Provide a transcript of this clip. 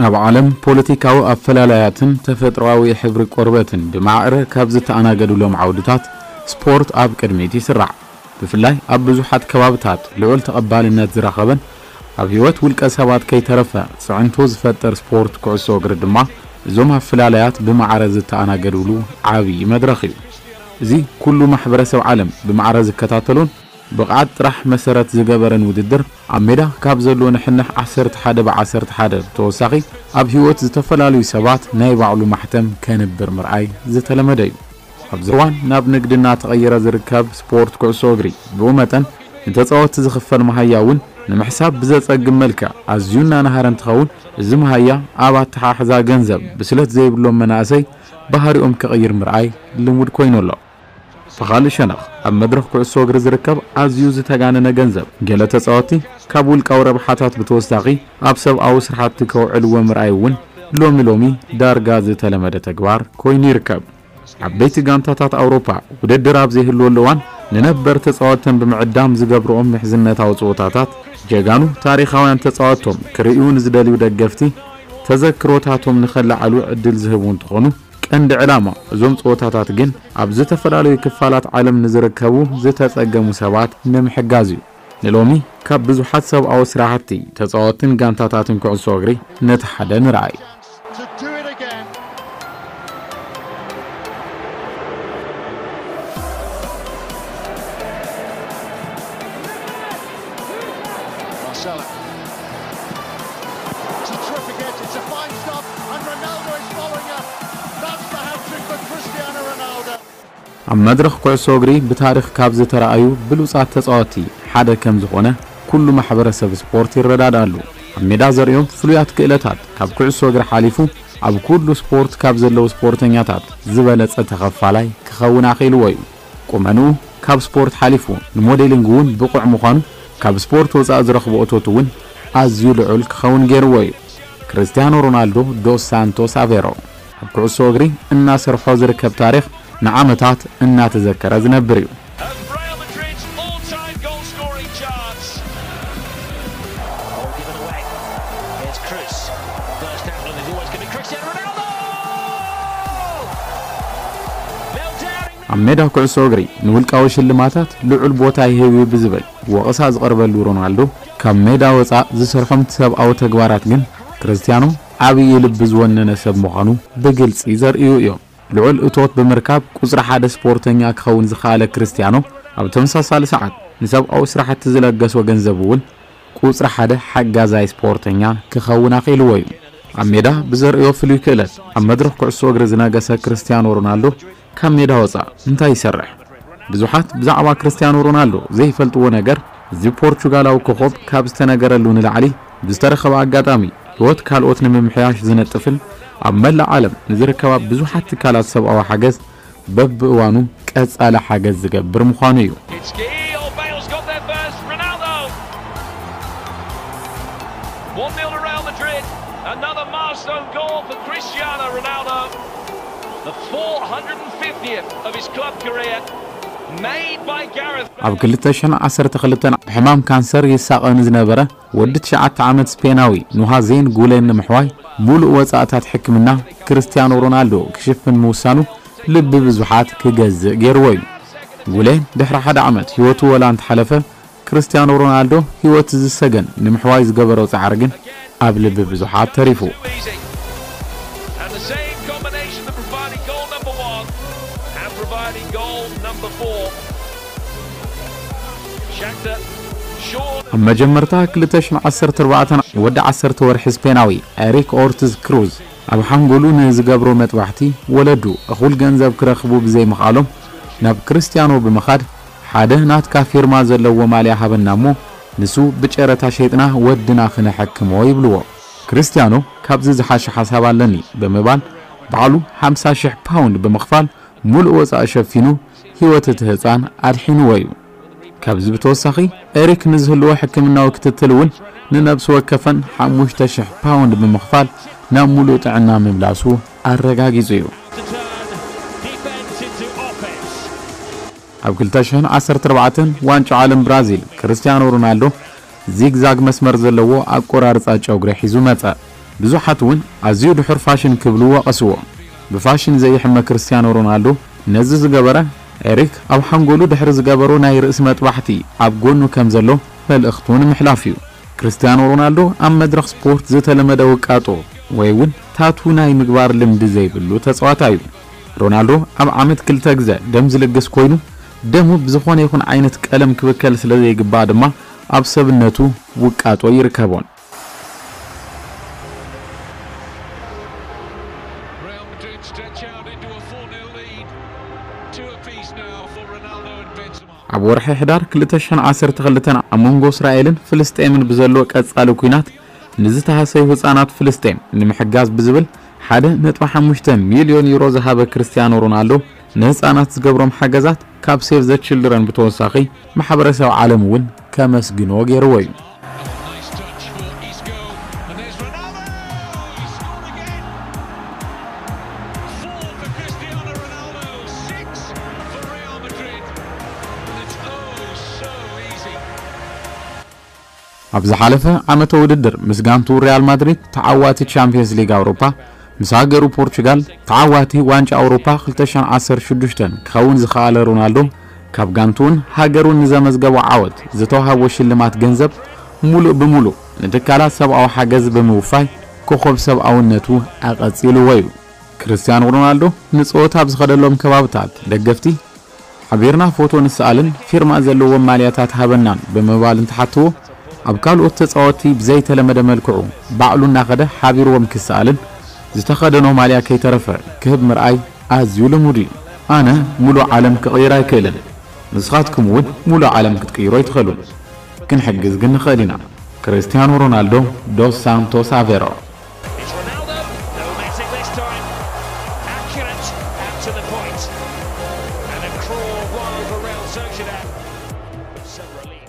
ኣብ ዓለም ፖለቲካዊ ኣፈላላያትን ተፈጥሮኣዊ ሕብሪ ቆርበትን ብማዕረ ካብ ዝተኣናገዱሎም ዓውድታት ስፖርት ኣብ ቅድሚት ይስራዕ። ብፍላይ ኣብ ብዙሓት ከባብታት ልዑል ተቐባልነት ዝረኸበን ኣብ ህይወት ውልቀ ሰባት ከይተረፈ ጽዕንቶ ዝፈጥር ስፖርት ኩዕሶ እግሪ ድማ እዞም ኣፈላላያት ብማዕረ ዝተኣናገዱሉ ዓብዪ መድረኽ እዩ። እዚ ኩሉ ማሕበረሰብ ዓለም ብማዕረ ዝከታተሎን ብቕዓት ጥራሕ መሰረት ዝገበረን ውድድር ኣብ ሜዳ ካብ ዘሎ ንሕንሕ ዓሰርተ ሓደ ብ ዓሰርተ ሓደ ብተወሳኺ ኣብ ህይወት ዝተፈላለዩ ሰባት ናይ ባዕሉ ማሕተም ከንብር ምርኣይ ዝተለመደ እዩ። ኣብዚ እዋን ናብ ንግዲ እናተቐየረ ዝርከብ ስፖርት ኩዕሶ እግሪ ብኡ መጠን ንተፃወትቲ ዝኽፈል መሃያ እውን ንምሕሳብ ብዘፀግም መልክዕ ኣዝዩ እናናሃረ እንትኸውን፣ እዚ መሃያ ኣብ ኣተሓሕዛ ገንዘብ ብስለት ዘይብሎም መናእሰይ ባህሪኦም ክቕይር ምርኣይ ልሙድ ኮይኑ ኣሎ። ብኻልእ ሸነኽ ኣብ መድረኽ ኩዕሶ እግሪ ዝርከብ ኣዝዩ ዝተጋነነ ገንዘብ ገለ ተፃወትቲ ካብ ውልቃዊ ረብሓታት ብተወሳኺ ኣብ ሰብኣዊ ስራሕቲ ከውዕልዎ ምርኣይ እውን ሎሚ ሎሚ ዳርጋ ዝተለመደ ተግባር ኮይኑ ይርከብ። ዓበይቲ ጋንታታት ኣውሮፓ ውድድር ኣብ ዘይህልወሉ እዋን ንነበር ተፃወተን ብምዕዳም ዝገብርኦም ምሕዝነታዊ ፀወታታት ጀጋኑ ታሪኻውያን ተፃወቶም ክርእዩ ንዝደልዩ ደገፍቲ ተዘክሮታቶም ንኸለዓሉ ዕድል ዝህቡ እንትኾኑ፣ ቀንዲ ዕላማ እዞም ፀወታታት ግን ኣብ ዝተፈላለዩ ክፋላት ዓለም ንዝርከቡ ዝተፀገሙ ሰባት ንምሕጋዝ እዩ። ንሎሚ ካብ ብዙሓት ሰብኣዊ ስራሕቲ ተፃወትን ጋንታታትን ኩዕሶ እግሪ ነቲ ሓደ ንረኣይ። ኣብ መድረኽ ኩዕሶ እግሪ ብታሪኽ ካብ ዝተረኣዩ ብሉጻት ተጻወትቲ ሓደ ከም ዝኾነ ኩሉ ማሕበረሰብ ስፖርት ይረዳድኣሉ። ኣብ ሜዳ ዘርእዮም ፍሉያት ክእለታት ካብ ኩዕሶ እግሪ ሓሊፉ ኣብ ኩሉ ስፖርት ካብ ዘለዉ ስፖርተኛታት ዝበለጸ ተኸፋላይ ክኸውን ኣኽኢልዎ እዩ። ቁመንኡ ካብ ስፖርት ሓሊፉ ንሞዴሊንግ እውን ብቑዕ ምዃኑ ካብ ስፖርት ወጻኢ ዝረኽቦ እቶት እውን ኣዝዩ ልዑል ክኸውን ገይርዎ እዩ። ክርስቲያኖ ሮናልዶ ዶስ ሳንቶስ ኣቬሮ ኣብ ኩዕሶ እግሪ እናሰርሖ ዝርከብ ታሪኽ ንዓመታት እናተዘከረ ዝነብር እዩ። ኣብ ሜዳ ኩዕሶ እግሪ ንውልቃዊ ሽልማታት ልዑል ቦታ ይህብ እዩ ብዝብል ወቐሳ ዝቐርበሉ ሮናልዶ፣ ካብ ሜዳ ወጻእ ዝሰርሖም ሰብኣዊ ተግባራት ግን ክርስቲያኖ ዓብዪ ልቢ ዝወነነ ሰብ ምዃኑ ብግልጺ ዘርእዩ እዮም። ልዑል እቶት ብምርካብ ቁጽሪ ሓደ ስፖርተኛ ክኸውን ዝኸኣለ ክርስቲያኖ፣ ኣብ ተመሳሳሊ ሰዓት ንሰብኣዊ ስራሕቲ ዝለገሶ ገንዘብ እውን ቁጽሪ ሓደ ሓጋዛይ ስፖርተኛ ክኸውን ኣኽኢልዎ እዩ። ኣብ ሜዳ ብዘርእዮ ፍሉይ ክእለት ኣብ መድረኽ ኩዕሶ እግሪ ዝነገሰ ክርስቲያኖ ሮናልዶ ካብ ሜዳ ወጻእ እንታይ ይሰርሕ? ብዙሓት ብዛዕባ ክርስቲያኖ ሮናልዶ ዘይፈልጥዎ ነገር፣ እዚ ፖርቹጋላዊ ኮኾብ ካብ ዝተነገረሉ ንላዕሊ ብዝተረኸበ ኣጋጣሚ ህይወት ካልኦት ንምምሕያሽ ዝነጥፍን ኣብ መላእ ዓለም ንዝርከባ ብዙሓት ትካላት ሰብኣዊ ሓገዝ በብእዋኑ ቀጻሊ ሓገዝ ዝገብር ምዃኑ እዩ። It's Guillermo Bale's got there first. Ronaldo. one nil to Real Madrid. Another milestone goal for Cristiano Ronaldo. The four hundred fiftieth of his club career. Made by Gareth. ኣብ ክልተ ሽሕን ዓሰርተ ክልተን ብሕማም ካንሰር ይሳቐ ንዝነበረ ወዲ ትሽዓተ ዓመት ስፔናዊ ኑሃዜን ጉሌን ንምሕዋይ ሙሉእ ወጻእታት ሕክምና ክርስቲያኖ ሮናልዶ ክሽፍን ምውሳኑ ልቢ ብዙሓት ክገዝእ ገይርዎ እዩ። ጉሌን ድሕሪ ሓደ ዓመት ህይወቱ ወላ እንተሓለፈ፣ ክርስቲያኖ ሮናልዶ ህይወት ዝሰገን ንምሕዋይ ዝገበሮ ጻዕሪ ግን ኣብ ልቢ ብዙሓት ተሪፉ። And the same combination that provided goal number one and providing goal number four. Shakhtar sure ኣብ መጀመርታ ክልተ ሽሕን ዓሰርተ ኣርባዕተን ወዲ ዓሰርተ ወርሒ ስፔናዊ ኤሪክ ኦርትዝ ክሩዝ ኣብ ሓንጎሉ ንዝገብሮ መጥባሕቲ ወለዱ እኹል ገንዘብ ክረኽቡ ብዘይምኽኣሎም ናብ ክርስቲያኖ ብምኻድ ሓደ ናትካ ፊርማ ዘለዎ ማልያ ሃበና እሞ ንሱ ብጨረታ ሸይጥና ወድና ክነሐክሞ ይብልዎ። ክርስቲያኖ ካብዚ ዝሓሸ ሓሳብ ኣለኒ ብምባል ባዕሉ ሓምሳ ሽሕ ፓውንድ ብምኽፋል ሙሉእ ወጻኢ ሸፊኑ ህይወት እቲ ህጻን ኣድሒንዎ እዩ። ካብዚ ብተወሳኺ ኤሪክ ንዝህልዎ ሕክምናዊ ክትትል እውን ንነብሲ ወከፈን ሓሙሽተ ሽሕ ፓውንድ ብምኽፋል ናብ ሙሉእ ጥዕና ምምላሱ ኣረጋጊጹ እዩ። ኣብ ክልተ ሽሕን ዓሰርተ ኣርባዕተን ዋንጫ ዓለም ብራዚል ክርስቲያኖ ሮናልዶ ዚግዛግ መስመር ዘለዎ ኣቆራርጻ ጨጉሪ ሒዙ መጸ። ብዙሓት እውን ኣዝዩ ድሑር ፋሽን ክብሉ ወቐስዎ። ብፋሽን ዘይሕመ ክርስቲያኖ ሮናልዶ ነዚ ዝገበረ፣ ኤሪክ ኣብ ሓንጎሉ ድሕሪ ዝገበሮ ናይ ርእሲ መጥባሕቲ ኣብ ጎኑ ከም ዘሎ መልእኽቱ ንምሕላፍ እዩ። ክርስቲያኖ ሮናልዶ ኣብ መድረኽ ስፖርት ዝተለመደ ውቃጦ ወይ እውን ታቱ ናይ ምግባር ልምዲ ዘይብሉ ተጻዋታይ እዩ። ሮናልዶ ኣብ ዓመት ክልተ ግዘ ደም ዝልግስ ኮይኑ፣ ደሙ ብዝኾነ ይኹን ዓይነት ቀለም ክብከል ስለ ዘይግባእ ድማ ኣብ ሰብነቱ ውቃጦ ይርከቦን። Real Madrid stretch out into a four nil lead. Two apiece now for Ronaldo and Benzema. ኣብ ወርሒ ሕዳር ክልተ ሽሕን ዓሰርተ ክልተን ኣብ መንጎ እስራኤልን ፍልስጤምን ብዘሎ ቀጻሊ ኲናት ንዝተሃሰዩ ህጻናት ፍልስጤም ንምሕጋዝ ብዝብል ሓደ ነጥቢ ሓሙሽተ ሚልዮን ዩሮ ዝሃበ ክርስቲያኖ ሮናልዶ ንህጻናት ዝገብሮም ሓገዛት ካብ ሴቭ ዘ ችልድረን ብተወሳኺ ማሕበረሰብ ዓለም እውን ከመስግኖ ገይርዎ እዩ። Nice touch for Isco. And there's Ronaldo. He scored again. Four for Cristiano Ronaldo. Six for Real Madrid. And it's oh so easy. ኣብ ዝሓለፈ ዓመተ ውድድር ምስ ጋንቱ ሪያል ማድሪድ ተዓዋቲ ቻምፒየንስ ሊግ ኣውሮፓ፣ ምስ ሃገሩ ፖርቹጋል ተዓዋቲ ዋንጫ ኣውሮፓ ክልተ ሽሕን ዓሰርተ ሽዱሽተን ክኸውን ዝኸኣለ ሮናልዶ፣ ካብ ጋንቱን ሃገሩን ንዘመዝገቦ ዓወት ዝተዋህቦ ሽልማት ገንዘብ ሙሉእ ብሙሉእ ንትካላት ሰብኣዊ ሓገዝ ብምውፋይ ኮኾብ ሰብኣውነቱ ኣቐጺልዎ እዩ። ክርስቲያኖ ሮናልዶ ንጸወታ ኣብ ዝኸደሎም ከባብታት ደገፍቲ ሓቢርና ፎቶ ንስኣልን ፊርማ ዘለዎም ማልያታት ሃበናን ብምባል እንትሓትዎ፣ ኣብ ካልኦት ተጻወትቲ ብዘይተለመደ መልክዑ ባዕሉ እናኸደ ሓቢርዎም ክስኣልን ዝተኸደኖ ማልያ ከይተረፈ ክህብ ምርኣይ ኣዝዩ ልሙድ እዩ። ኣነ ሙሉእ ዓለም ክቕይር ኣይክእልን፣ ንስኻትኩም እውን ሙሉእ ዓለም ክትቅይሩ ኣይትኽእሉን። ክንሕግዝ ግን ንኽእል ኢና። ክርስቲያኖ ሮናልዶ ዶስ ሳንቶስ ኣቬሮ። It's Ronaldo. No messing this time. Accurate and to the point. And a cruel blow for Real Sociedad. But some relief.